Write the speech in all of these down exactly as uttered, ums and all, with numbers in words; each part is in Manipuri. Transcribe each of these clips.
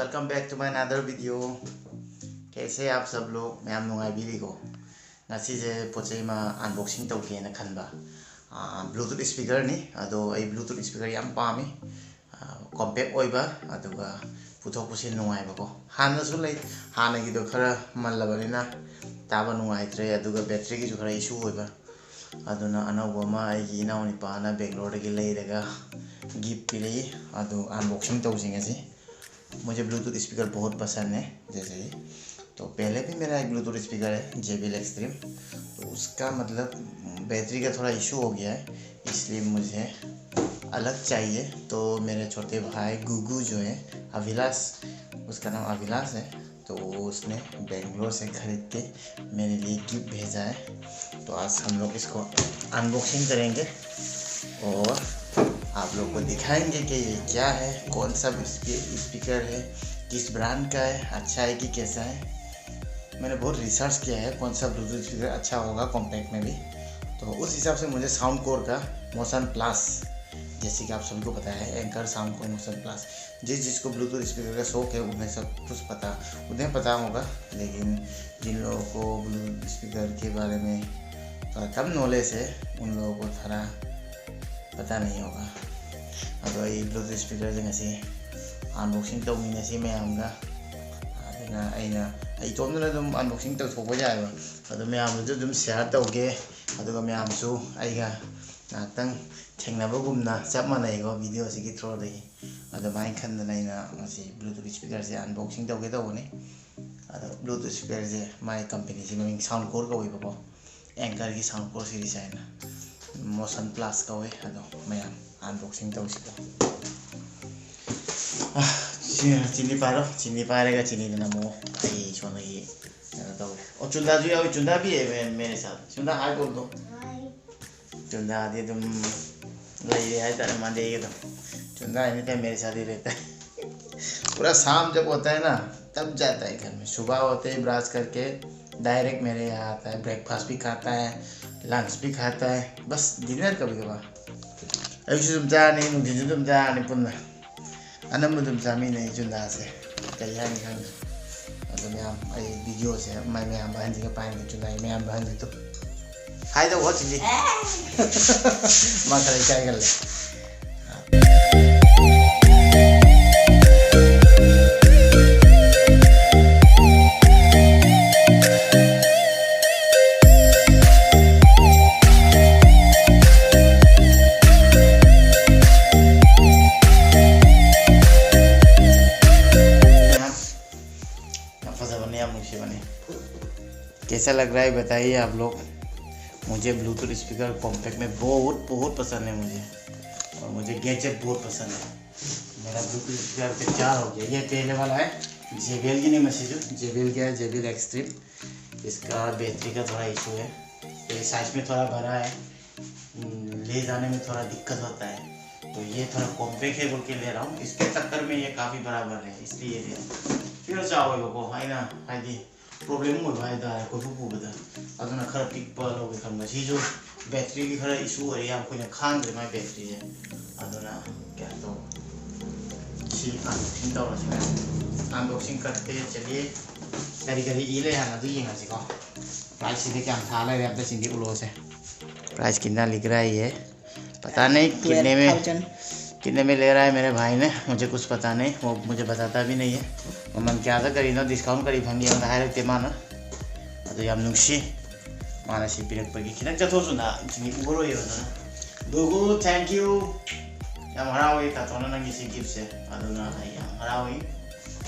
Welcome back to my another video. कैसे आप सब लोग? ꯃꯌꯥꯝ ꯅꯨꯡꯉꯥꯏꯕꯤꯔꯤꯀꯣ? ꯉꯁꯤꯁꯦ ꯄꯣꯠ ꯆꯩ ꯑꯃ unboxing ꯇꯧꯒꯦꯅ ꯈꯟꯕ꯫ Bluetooth speakerꯅꯤ꯫ ꯑꯗꯣ ꯑꯩ Bluetooth speaker ꯌꯥꯝ ꯄꯥꯝꯃꯤ꯫ Compact ꯑꯣꯏꯕ, ꯑꯗꯨꯒ ꯄꯨꯊꯣꯛ ꯄꯨꯁꯤꯟ ꯅꯨꯡꯉꯥꯏꯕꯀꯣ꯫ ꯍꯥꯟꯅꯁꯨ ꯂꯩ, ꯍꯥꯟꯅꯒꯤꯗꯣ ꯈꯔ ꯃꯜꯂꯕꯅꯤꯅ ꯇꯥꯕ ꯅꯨꯡꯉꯥꯏꯇ꯭ꯔꯦ, ꯑꯗꯨꯒ batteryꯒꯤꯁꯨ ꯈꯔ issue ꯑꯣꯏꯕ꯫ ꯑꯗꯨꯅ ꯑꯅꯧꯕ ꯑꯃ ꯑꯩꯒꯤ ꯏꯅꯥꯎꯅꯨꯄꯥꯅ Bangaloreꯗꯒꯤ ꯂꯩꯔꯒ gift ꯄꯤꯔꯛꯏ꯫ ꯑꯗꯨ unboxing ꯇꯧꯁꯤ ꯉꯁꯤ꯫ मुझे Bluetooth speaker बहुत पसंद है। जैसे ही, तो पहले भी मेरा एक Bluetooth speaker है, JBL Xtreme। तो उसका मतलब battery का थोड़ा issue हो गया है, इसलिए मुझे अलग चाहिए। तो मेरे छोटे भाई गुगू जो है, अभिलाष, उसका नाम अभिलाष है, तो उसने Bangalore से खरीद के मेरे लिए gift भेजा है। तो आज हम लोग इसको unboxing करेंगे और आप लोग को दिखाएंगे कि ये क्या है, कौन सा स्पीकर है, किस ब्रांड का है, अच्छा है कि कैसा है। मैंने बहुत research किया है कौन सा Bluetooth speaker अच्छा होगा compact में भी। तो उस हिसाब से मुझे Soundcore का Motion Plus, जैसे कि आप सभी को पता है, Anker, Soundcore, Motion Plus, जिस जिसको Bluetooth speaker का शौक है उन्हें सब कुछ पता, उन्हें पता होगा। लेकिन जिन लोगों को Bluetooth speaker के बारे में थोड़ा कम knowledge है, उन लोगों को थोड़ा पता नहीं होगा। ꯑꯗꯣ ꯑꯩ Bluetooth speakerꯁꯦ ꯉꯁꯤ unboxing ꯇꯧꯃꯤꯟꯅꯁꯤ ꯃꯌꯥꯝꯒ꯫ ꯑꯗꯨꯅ ꯑꯩꯅ, ꯑꯩ ꯏꯇꯣꯝꯗꯅ ꯑꯗꯨꯝ unboxing ꯇꯧꯊꯣꯛꯄ ꯌꯥꯏꯑꯕ꯫ ꯑꯗꯣ ꯃꯌꯥꯝꯗꯁꯨ ꯑꯗꯨꯝ share ꯇꯧꯒꯦ, ꯑꯗꯨꯒ ꯃꯌꯥꯝꯁꯨ ꯑꯩꯒ ꯉꯥꯏꯍꯥꯛꯇꯪ ꯊꯦꯡꯅꯕꯒꯨꯝꯅ ꯆꯞ ꯃꯥꯟꯅꯩꯀꯣ video ꯑꯁꯤꯒꯤ throughꯗꯒꯤ꯫ ꯑꯗꯨꯃꯥꯏꯅ ꯈꯟꯗꯅ ꯑꯩꯅ ꯉꯁꯤ Bluetooth speakerꯁꯦ unboxing ꯇꯧꯒꯦ ꯇꯧꯕꯅꯤ꯫ ꯑꯗꯣ Bluetooth speakerꯁꯦ ꯃꯥꯒꯤ companyꯁꯤ ꯃꯃꯤꯡ Soundcore ꯀꯧꯋꯦꯕꯀꯣ, Ankerꯒꯤ Soundcore series ꯍꯥꯏꯅ꯫ Motion Plus ꯀꯧꯋꯦ꯫ ꯑꯗꯣ ꯃꯌꯥꯝ unboxing ꯇꯧꯁꯤꯀꯣ꯫ ꯑ, ꯁꯤ, ꯆꯤꯅꯤ ꯄꯥꯏꯔꯣ꯫ ꯆꯤꯅꯤ ꯄꯥꯏꯔꯒ ꯆꯤꯅꯤꯗꯨꯅ ꯑꯃꯨꯛ ꯑꯩ ꯁꯣꯝꯗꯒꯤ ꯀꯩꯅꯣ ꯇꯧꯒꯦ꯫ ꯑꯣ, ꯆꯨꯟꯗꯥꯁꯨ ꯌꯥꯎꯏ꯫ ꯆꯨꯟꯗꯥ ꯚꯤ ꯑꯦ ꯃꯦ-, ꯃꯦꯔꯦ ꯁꯥꯊ꯫ ꯆꯨꯟꯗꯥ hi ꯕꯣꯜ ꯗꯣ꯫ ꯆꯨꯟꯗꯥꯗꯤ ꯑꯗꯨꯝ ꯂꯩꯔꯦ ꯍꯥꯏꯇꯥꯔꯦ, ꯃꯥꯗꯤ ꯑꯩꯒ ꯑꯗꯨꯝ꯫ चुंदा anytime मेरे साथ ही रहता है। पूरा शाम जब होता है ना, तब जाता है घर में। सुबह होते ही brush करके direct मेरे यहाँ आता है, breakfast भी खाता है, lunch भी खाता है, बस dinner कभी कभार। ꯑꯌꯨꯛꯁꯨ ꯑꯗꯨꯝ ꯆꯥꯔꯅꯤ, ꯅꯨꯡꯊꯤꯟꯁꯨ ꯑꯗꯨꯝ ꯆꯥꯔꯅꯤ ꯄꯨꯟꯅ꯫ ꯑꯅꯝꯕ ꯑꯗꯨꯝ ꯆꯥꯃꯤꯟꯅꯩ ꯆꯨꯟꯗꯥꯁꯦ꯫ ꯀꯩ ꯍꯥꯏꯅꯤ ꯈꯪꯗꯦ꯫ ꯑꯗꯣ ꯃꯌꯥꯝ, ꯑꯩ ꯚꯤꯗꯤꯑꯣꯁꯦ ꯃꯥꯏ ꯃꯌꯥꯝꯕ ꯑꯍꯟꯁꯤꯒ ꯄꯥꯏꯅꯤꯡꯉꯦ, ꯆꯨꯅꯥꯏ ꯃꯌꯥꯝꯕ ꯑꯍꯟꯁꯤꯗꯣ꯫ ꯍꯥꯏꯗꯧ ꯋꯥꯠꯁꯤꯗꯤ꯫ ꯃꯥ ꯈꯔ ꯏꯀꯥꯏꯒꯜꯂꯦ꯫ ꯌꯥꯝ ꯐꯖꯕꯅꯦ, ꯌꯥꯝ ꯅꯨꯡꯁꯤꯕꯅꯦ꯫ कैसा लग रहा है बताइए आप लोग। मुझे ब्लूटूथ स्पीकर कॉम्पैक्ट में बहुत, बहुत पसंद है मुझे, और मुझे गैजेट बहुत पसंद है। मेरा ब्लूटूथ स्पीकर पे चार हो गया। ये पहले वाला है, जेबीएल की नहीं, मैं जो जेबीएल का है, जेबीएल एक्सट्रीम। इसका बैटरी का थोड़ा इशू है, ये साइज में थोड़ा बड़ा है, हम्म, ले जाने में थोड़ा दिक्कत होता है, तो ये थोड़ा कॉम्पैक्ट है बोल के ले रहा हूँ। इसके चक्कर में ये काफ़ी बड़ा बन रहा है, इसलिए ये ले रहा हूँ꯫ फिर जाओ, ꯌꯦꯡꯉꯣꯀꯣ, ꯑꯩꯅ ꯍꯥꯏꯗꯤ ꯄ꯭ꯔꯣꯕ꯭ꯂꯦꯝ ꯑꯣꯏꯕ ꯍꯥꯏꯇꯥꯔꯦ, ꯀꯣꯏꯄꯨ ꯄꯨꯕꯗ꯫ ꯑꯗꯨꯅ ꯈꯔ ꯄꯤꯛꯄ ꯂꯧꯒꯦ ꯈꯟꯕ꯫ ꯁꯤꯁꯨ ꯕꯦꯇ꯭ꯔꯤꯒꯤ ꯈꯔ ꯏꯁꯨ ꯑꯣꯏꯔꯦ, ꯌꯥꯝ ꯀꯨꯏꯅ ꯈꯥꯡꯗ꯭ꯔꯦ ꯃꯥꯏ ꯕꯦꯇ꯭ꯔꯤꯁꯦ꯫ ꯑꯗꯨꯅ ꯀꯩꯅꯣ ꯇꯧꯕ, ꯁꯤ ꯑꯟꯕꯣꯛꯁꯤꯡ ꯇꯧꯔꯁꯤ꯫ ꯑꯟꯕꯣꯛꯁꯤꯡ ꯀꯠꯇꯦ꯫ ꯆꯠꯂꯤ꯫ ꯀꯔꯤ ꯀꯔꯤ ꯏ ꯂꯩ ꯍꯥꯟꯅ ꯑꯗꯨ ꯌꯦꯡꯉꯁꯤꯀꯣ꯫ ꯄ꯭ꯔꯥꯏꯁꯁꯤꯗꯤ ꯀꯌꯥꯝ ꯊꯥ ꯂꯩꯔꯦ ꯑꯝꯇ ꯆꯤꯡꯗꯤ ꯎꯠꯂꯛꯑꯣꯁꯦ꯫ ꯄ꯭ꯔꯥꯏꯁ ꯀꯤꯟꯅ ꯂꯤꯛ ꯔꯍꯥ ꯍꯥꯏꯌꯦ꯫ पता नहीं कितने में, कितने में ले रहा है मेरे भाई ने, मुझे कुछ पता नहीं, वो मुझे बताता भी नहीं है। ꯃꯃꯜ ꯀꯌꯥꯗ ꯀꯔꯤꯅꯣ ꯗꯤꯁꯀꯥꯎꯟ ꯀꯔꯤ ꯐꯪꯒꯦ ꯑꯩꯉꯣꯟꯗ ꯍꯥꯏꯔꯛꯇꯦ ꯃꯥꯅ꯫ ꯑꯗꯨ ꯌꯥꯝ ꯅꯨꯡꯁꯤ꯫ ꯃꯥꯅ ꯁꯤ ꯄꯤꯔꯛꯄꯒꯤ꯫ ꯈꯤꯇꯪ ꯆꯠꯊꯣꯛꯑꯁꯨ ꯅꯥ, ꯁꯤꯗꯤ ꯎꯔꯔꯣꯏꯌꯦꯕ ꯑꯗꯨꯅ꯫ ꯒꯨꯒꯨ, thank you꯫ ꯌꯥꯝ ꯍꯔꯥꯎꯏ ꯇꯥꯇꯣꯅ ꯅꯪꯒꯤ ꯁꯤ ꯒꯤꯐꯁꯦ꯫ ꯑꯗꯨꯅ ꯑꯩ ꯌꯥꯝ ꯍꯔꯥꯎꯏ꯫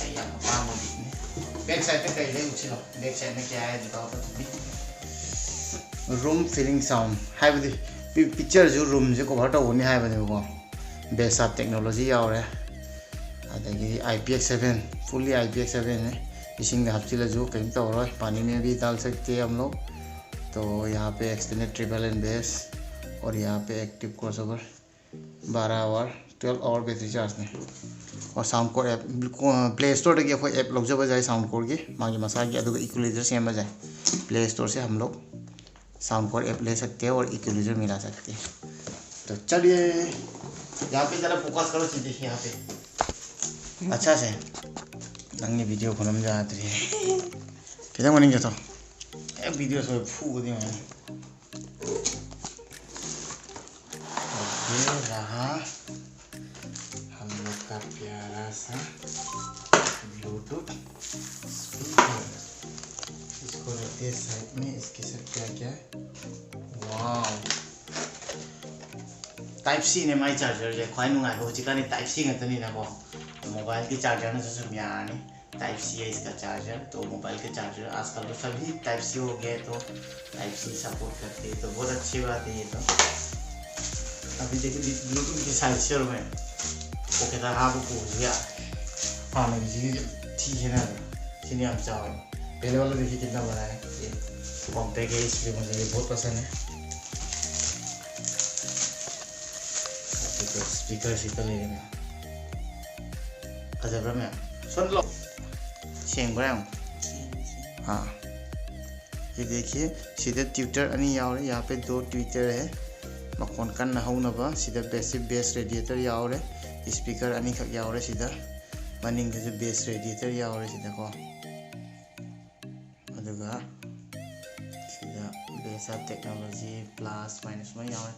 ꯑꯩ ꯌꯥꯝ ꯑꯄꯥꯝꯕ ꯒꯤꯐꯅꯤ꯫ ꯕꯦꯛ ꯁꯥꯏꯠꯇ ꯀꯩ ꯂꯩ ꯎꯠꯁꯤꯔꯣ? ꯕꯦꯛ ꯁꯥꯏꯠꯅ ꯀꯌꯥ ꯍꯥꯏ ꯗꯤꯀꯥꯎ ꯇꯧꯊꯣꯛꯄꯤ꯫ ꯔꯨꯝ ꯐꯤꯂꯤꯡ ꯁꯥꯎꯟ ꯍꯥꯏꯕꯗꯤ ꯄꯤ-, ꯄꯤꯛꯆꯔꯁꯨ ꯔꯨꯝꯁꯦ ꯀꯣꯚꯔ ꯇꯧꯒꯅꯤ ꯍꯥꯏꯕꯅꯦꯕꯀꯣ꯫ ꯕꯦꯁ ꯑꯞ ꯇꯦꯛꯅꯣꯂꯣꯖꯤ ꯌꯥꯎꯔꯦ꯫ ꯑꯗꯒꯤꯗꯤ I P X seven, fully I P X seven ꯅꯦ꯫ ꯏꯁꯤꯡꯗ ꯍꯥꯞꯆꯤꯜꯂꯁꯨ ꯀꯔꯤꯝ ꯇꯧꯔꯣꯏ, पानी में भी डाल सकते हैं हम लोग। तो यहाँ पे एक्सटेंडेड ट्रिपल एंड बेस और यहाँ पे एक्टिव क्रॉसओवर बारह hour, twelve hour battery charge ꯅꯦ꯫ और साउंडकोर ऐप, प्ले स्टोर ꯗꯒꯤ ꯑꯩꯈꯣꯏ ꯑꯦꯞ ꯂꯧꯖꯕ ꯌꯥꯏ ꯁꯥꯎꯟꯀꯣꯔꯒꯤ, ꯃꯥꯒꯤ ꯃꯁꯥꯒꯤ, ꯑꯗꯨꯒ ꯏꯀ꯭ꯋꯦꯂꯥꯏꯖꯔ ꯁꯦꯝꯕ ꯌꯥꯏ꯫ प्ले स्टोर से हम लोग साउंडकोर ऐप ले सकते हैं और इक्वलाइजर मिला सकते हैं। तो चलिए, यहाँ पे ज़रा फोकस करो सीधे यहाँ पे, अच्छा से। ꯅꯪꯒꯤ ꯚꯤꯗꯤꯑꯣ ꯈꯨꯅꯝ ꯌꯥꯗ꯭ꯔꯤ꯫ ꯈꯤꯇꯪ ꯃꯅꯤꯡ ꯆꯠꯊꯣ꯫ ꯑꯦ, ꯚꯤꯗꯤꯑꯣ ꯁꯣꯏ ꯐꯨꯒꯅꯤ ꯌꯦꯡꯉꯣ꯫ ये रहा हम लोग का प्यारा सा ब्लूटूथ स्पीकर। इसको रखते हैं साइड में। इसके साथ क्या क्या है? वाओ, टाइप सी ने माई चार्जर जे ख्वाई नुंगाई हो चिका ने टाइप सी गतनी ना को। मोबाइल की चार्जर ने सुसु म्यानी। टाइप सी है इसका चार्जर। तो मोबाइल के चार्जर आजकल तो सभी टाइप सी हो गए, तो टाइप सी सपोर्ट करते हैं, तो बहुत अच्छी बात है ये तो। अभी देखिए, ब्लूटूथ की साइज शेयर में वो कहता हाँ वो पूछ गया। हाँ, नहीं जी, ठीक है ना। चीनी हम चाहो। पहले वाला देखिए कितना बड़ा है। ये कॉम्पैक्ट है, इसलिए मुझे ये बहुत पसंद है। तो स्पीकर स्पीकर लेना। अच्छा, ब्रह्म, सुन लो। ꯁꯦꯡꯕ꯭ꯔꯥ ꯌꯦꯡꯉꯨ꯫ हाँ, ये देखिए, सीधे ट्विटर अनी यावरे। यहाँ पे दो ट्विटर है। ꯃꯈꯣꯟ ꯀꯟꯅ ꯍꯧꯅꯕ꯫ ꯁꯤꯗ ꯕꯦꯁꯤꯛ ꯕꯦꯁ ꯔꯦꯗꯤꯌꯦꯇꯔ ꯌꯥꯎꯔꯦ꯫ ꯏꯁꯄꯤꯀꯔ ꯑꯅꯤꯈꯛ ꯌꯥꯎꯔꯦ ꯁꯤꯗ꯫ ꯃꯅꯤꯡꯗꯁꯨ ꯕꯦꯁ ꯔꯦꯗꯤꯌꯦꯇꯔ ꯌꯥꯎꯔꯦ ꯁꯤꯗꯀꯣ꯫ ꯑꯗꯨꯒ ꯁꯤꯗ ꯕꯦꯁꯥ ꯇꯦꯛꯅꯣꯂꯣꯖꯤ ꯄ꯭ꯂꯁ ꯃꯥꯏꯅꯁ ꯂꯣꯏ ꯌꯥꯎꯔꯦ꯫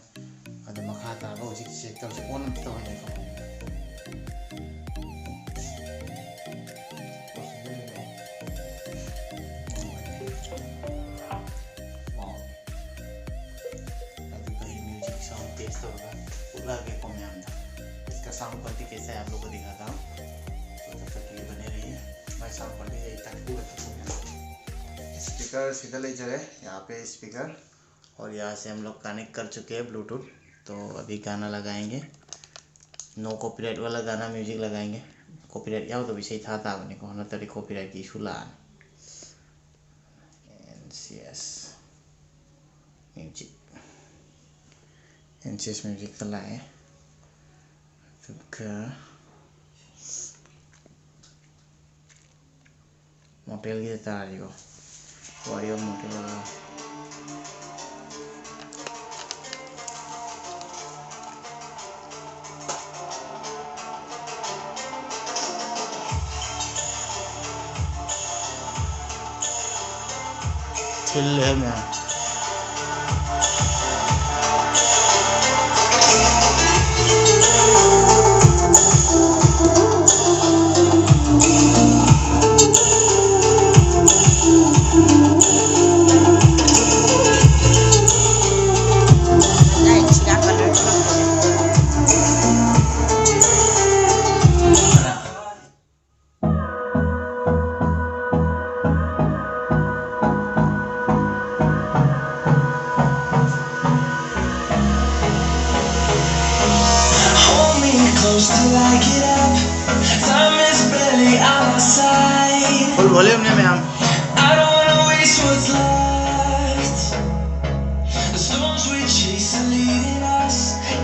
ꯑꯗꯣ ꯃꯈꯥ ꯇꯥꯕ ꯍꯧꯖꯤꯛ ꯆꯦꯛ ꯇꯧꯁꯦ꯫ ꯑꯣꯟ ꯑꯝꯇ ꯇꯧꯍꯟꯒꯦꯀꯣ꯫ ꯋꯥꯎ꯫ ꯑꯗꯨꯒ ꯑꯩ ꯃ꯭ꯌꯨꯖꯤꯛ ꯁꯥꯎꯟ ꯇꯦꯁ ꯇꯧꯔꯒ ꯎꯠꯂꯛꯑꯒꯦꯀꯣ ꯃꯌꯥꯝꯗ꯫ इसका साउंड क्वालिटी कैसा है आप लोगों को दिखाता हूँ। तो तब तक के लिए बने रहिए। मैं साउंड क्वालिटी यही तक पूरा खत्म है। स्पीकर सीधा ले जा रहे हैं। यहाँ पे स्पीकर। और यहाँ से हम लोग कनेक्ट कर चुके हैं ब्लूटूथ। तो अभी गाना लगाएंगे। नो कॉपीराइट वाला गाना म्यूजिक लगाएंगे। ꯀꯣꯄꯤꯔꯥꯏꯠ ꯌꯥꯎꯗꯕ ꯏꯁꯩ ꯊꯥ ꯇꯥꯕꯅꯤꯀꯣ, ꯅꯠꯇ꯭ꯔꯗꯤ ꯀꯣꯄꯤꯔꯥꯏꯠꯀꯤ ꯏꯁꯨ ꯂꯥꯛꯑꯅꯤ꯫ N C S music, N C S ꯃ꯭ꯌꯨꯖꯤꯛꯇ ꯂꯥꯛꯑꯦ꯫ ꯑꯗꯨꯒ ꯃꯣꯇꯦꯜꯒꯤꯗ ꯇꯥꯔꯤꯀꯣ, ꯋꯥꯔꯤ ꯑꯃ ꯃꯣꯇꯦꯜ ꯑꯣꯏꯔꯒ꯫ ꯐꯤꯜ ꯂꯩꯍꯟꯕ ꯌꯥꯏ꯫ Hold me close till I get up. Time is barely on our side. Full volume ꯅꯦ ꯃꯌꯥꯝ꯫ I don't wanna waste what's left. The storms we chase are leading us,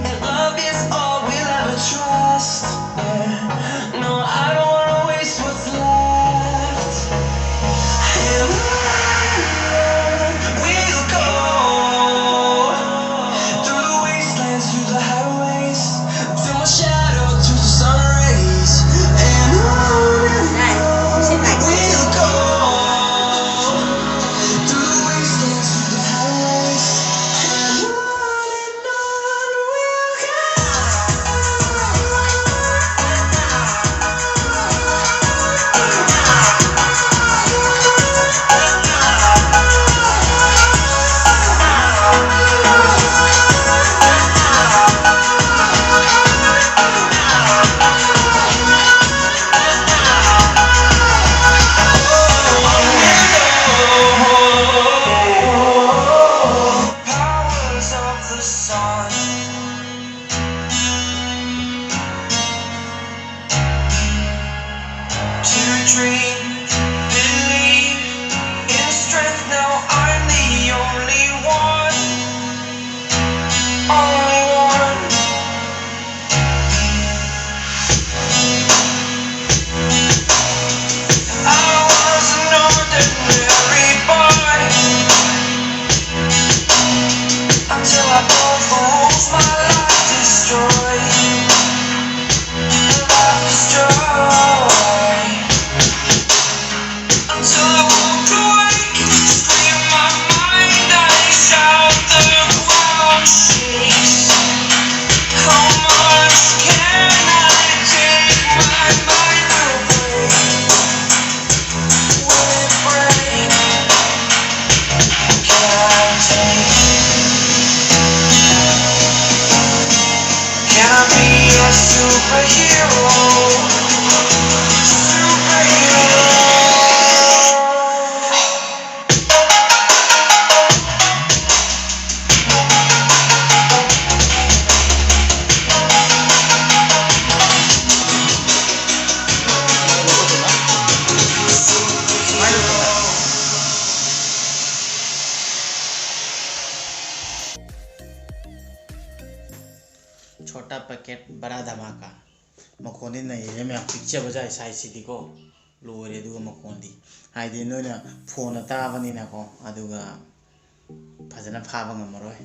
and love is all we'll ever trust. Yeah. No, I don't wanna waste what's left. And on we'll go, through the wastelands, through the highways, till my shadow turns to sun rays. And on we'll go, छोटा पैकेट बड़ा धमाका꯫ ꯃꯈꯣꯟꯗꯤ ꯅꯩꯔꯦ ꯃꯌꯥꯝ, ꯄꯤꯛꯆꯕ ꯖꯥꯠ ꯁꯥꯏꯖꯁꯤꯗꯤꯀꯣ꯫ ꯂꯣꯏꯔꯦ ꯑꯗꯨꯒ ꯃꯈꯣꯟꯗꯤ꯫ ꯍꯥꯏꯗꯤ ꯅꯣꯏꯅ ꯐꯣꯟꯅ ꯇꯥꯕꯅꯤꯅꯀꯣ, ꯑꯗꯨꯒ ꯐꯖꯅ ꯐꯥꯕ ꯉꯝꯃꯔꯣꯏ꯫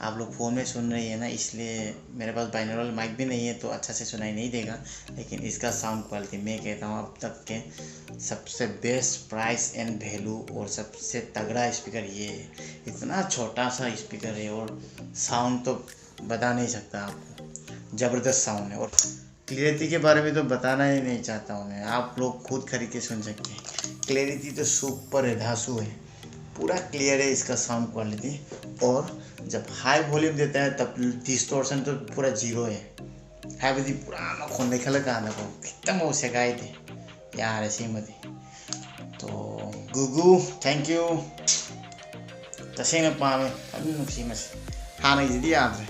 आप लोग फ़ोन में सुन रही है ना, इसलिए मेरे पास बाइनोरल माइक भी नहीं है, तो अच्छा से सुनाई नहीं देगा। लेकिन इसका साउंड क्वालिटी मैं कहता हूँ, अब तक के सबसे बेस्ट प्राइस एंड वैल्यू और सबसे तगड़ा स्पीकर ये है। इतना छोटा सा स्पीकर है और साउंड तो बता नहीं सकता आपको, ज़बरदस्त साउंड है। और क्लियरिटी के बारे में तो बताना ही नहीं चाहता हूँ मैं, आप लोग खुद खरीद के सुन सकते हैं। क्लियरिटी तो सुपर है, धांसू है, पूरा क्लियर है इसका साउंड क्वालिटी। और जब हाई वॉल्यूम देता है तब डिस्टोर्शन तो पूरा ज़ीरो है। ꯍꯥꯏꯕꯗꯤ ꯄꯨꯔꯥ ꯃꯈꯣꯟ ꯂꯩꯈꯠꯂꯀꯥꯟꯗꯀꯣ, ꯈꯤꯇꯪꯐꯥꯎ ꯁꯦꯒꯥꯏꯗꯦ꯫ ꯌꯥꯔꯦ ꯁꯤꯃꯗꯤ꯫ तो गुगु, thank you। ꯇꯁꯦꯡꯅ ꯄꯥꯝꯃꯦ, ꯐꯖꯅ ꯅꯨꯡꯁꯤ ꯃꯁꯤ꯫ ꯍꯥꯟꯅꯒꯤꯁꯤꯗꯤ ꯌꯥꯗ꯭ꯔꯦ꯫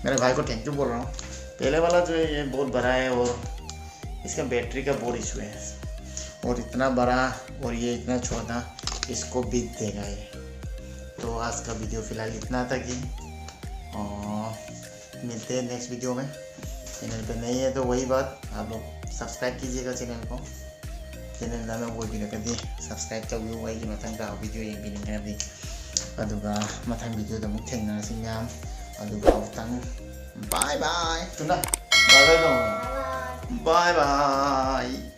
मेरे भाई को thank you बोल रहा हूँ। पहले वाला जो है, ये बहुत बड़ा है और इसका बैटरी का बहुत इशू है। और इतना बड़ा और ये इतना छोटा, इसको बीत देगा ये। तो आज का वीडियो फिलहाल इतना था कि, और मिलते हैं नेक्स्ट वीडियो में। चैनल पे नए हैं तो वही बात, आप लोग सब्सक्राइब कीजिएगा चैनल को। ꯆꯦꯅꯦꯜꯗ ꯑꯅꯧꯕ ꯑꯣꯏꯕꯤꯔꯒꯗꯤ ꯁꯕꯁꯀ꯭ꯔꯥꯏꯕ ꯇꯧꯕꯤꯌꯨ, ꯑꯩꯒꯤ ꯃꯊꯪ ꯇꯥꯕ ꯚꯤꯗꯤꯑꯣ ꯌꯦꯡꯕꯤꯅꯤꯡꯉꯒꯗꯤ꯫ ꯑꯗꯨꯒ ꯃꯊꯪ ꯚꯤꯗꯤꯑꯣꯗ ꯑꯃꯨꯛ ꯊꯦꯡꯅꯔꯁꯤ ꯃꯌꯥꯝ꯫ ꯑꯗꯨꯒ ꯑꯃꯨꯛꯇꯪ ꯕꯥꯏ ꯕꯥꯏ꯫ ꯇꯨꯅ ꯕꯥꯏ ꯕꯥꯏ ꯇꯧꯔꯣ꯫ ꯕꯥꯏ ꯕꯥꯏ꯫